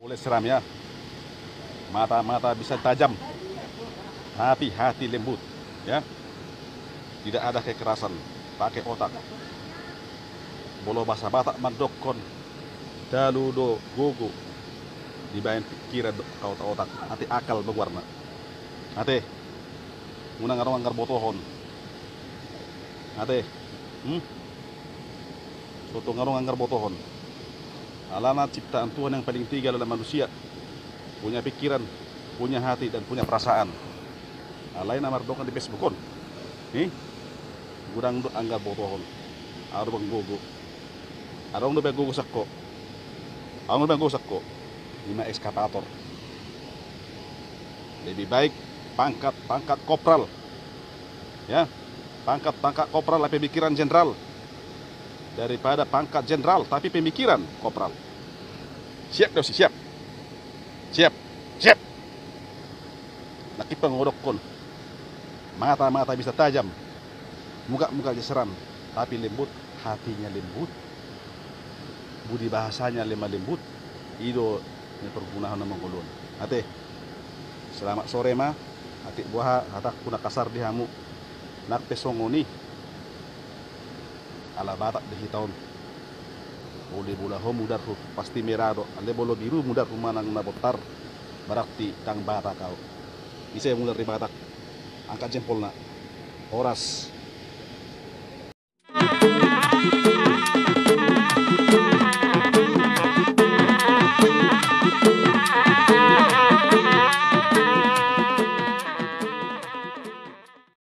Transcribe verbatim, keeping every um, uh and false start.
Boleh seram ya. Mata-mata bisa tajam, tapi hati lembut, ya. Tidak ada kekerasan, pakai otak. Molo bahasa Batak mandokkon, talu do gogo dibaen pikiran dohot otak, ate, akal do goarna. Ate, unang adong anggar botohon. Ate, hmm? Sotung adong anggar botohon. Alana ciptaan Tuhan yang paling tinggi adalah manusia. Punya pikiran, punya hati, dan punya perasaan. Alai na mardongan di Facebook on, nih, godang do anggar botohon. Adong do baen gogo. Adong do baen gogo sian ho. Adong do baen gogo sian ho. Ima ekskavator. Lebih baik pangkat-pangkat kopral. Ya, pangkat-pangkat kopral, tapi pemikiran jenderal. Daripada pangkat jenderal, tapi pemikiran kopral. Siap do si, siap. Siap. Siap. Nangkin pe hudokkon. Mata-mata bisa tajam. Muka-muka bisa seram. Tapi lembut, hatinya lembut. Budi bahasanya lemah lembut. I do na pergunaon na mangolu on. Ate. Selamat sore ma. Atik boha hatangku na kasar di hamu. Nang pe songon i. Ala Batak do hita on. Molo bola ho mudarhu, pasti merah do. Alai molo biru mudarhu manang na bontar, berarti ndang Batak ahu. Ise mudar di Batak? Angkat jempolna. Horas.